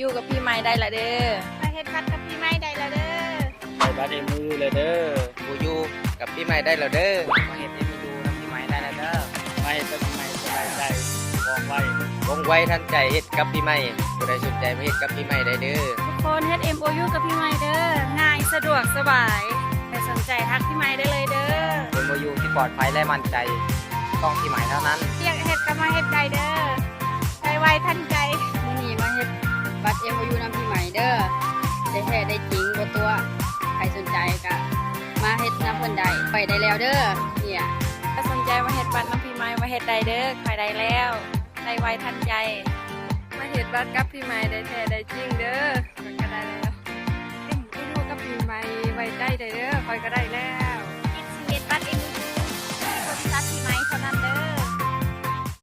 ຢູ່ກັບພີ່ໃໝ່ໄດ້ລະເດີ. ມາເຮັດບັດກັບພີ່ໃໝ່ໄດ້ລະເດີ. ໄດ້ບັດເອັມໂອຢູແລ້ວເດີ. ເອັມໂອຢູກັບພີ່ໃໝ່ໄດ້ແລ້ວເດີ. ມາເຮັດເອັມໂອຢູນຳພີ່ໃໝ່ໄດ້ແລ້ວເດີ. ມາເຮັດກັບພີ່ໃໝ່ສະບາຍໃຈ ວ່ອງໄວ ວ່ອງໄວທັນໃຈ ເຮັດກັບພີ່ໃໝ່. ຜູ້ໃດສົນໃຈມາເຮັດກັບພີ່ໃໝ່ໄດ້ເດີ. ທຸກຄົນເຮັດເອັມໂອຢູກັບພີ່ໃໝ່ເດີ. ງ່າຍ ສະດວກ ສະບາຍ. ໃຜສົນໃຈທັກພີ່ໃໝ່ໄດ້ເລີຍເດີ. ເອັມໂອຢູທີ່ປອດໄພ ແລະ ໝັ້ນໃຈ ຕ້ອງພີ່ໃໝ່ເທົ່ານັ້ນ. ວຽກເຮັດກໍມາເຮັດໄດ້ເດີ. ໄວໄວທັນໃຈ. ມື້ນີ້ມາເຮັດບັດເອັມໂອຢູນຳພີ່ໃໝ່ເດີ. ໄດ້ແທ້ໄດ້ຈິງ ບໍ່ຕົວະ. ໃຜສົນໃຈກະມາເຮັດນຳເພິ່ນໄດ້. ຂ້ອຍໄດ້ແລ້ວເດີ. ເນຍ ໃຜສົນໃຈມາເຮັດບັດນຳພີ່ໃໝ່ ມາເຮັດໄດ້ເດີ. ຂ້ອຍໄດ້ແລ້ວ. ໄວໄວທັນໃຈ. ມາເຮັດບັດກັບພີ່ໃໝ່ໄດ້ແທ້ໄດ້ຈິງເດີ. ຂ້ອຍກໍໄດ້ແລ້ວ. ເອັມໂອຢູກັບພີ່ໃໝ່ ໄວ້ໃຈໄດ້ເດີ. ຂ້ອຍກໍໄດ້ແລ້ວ.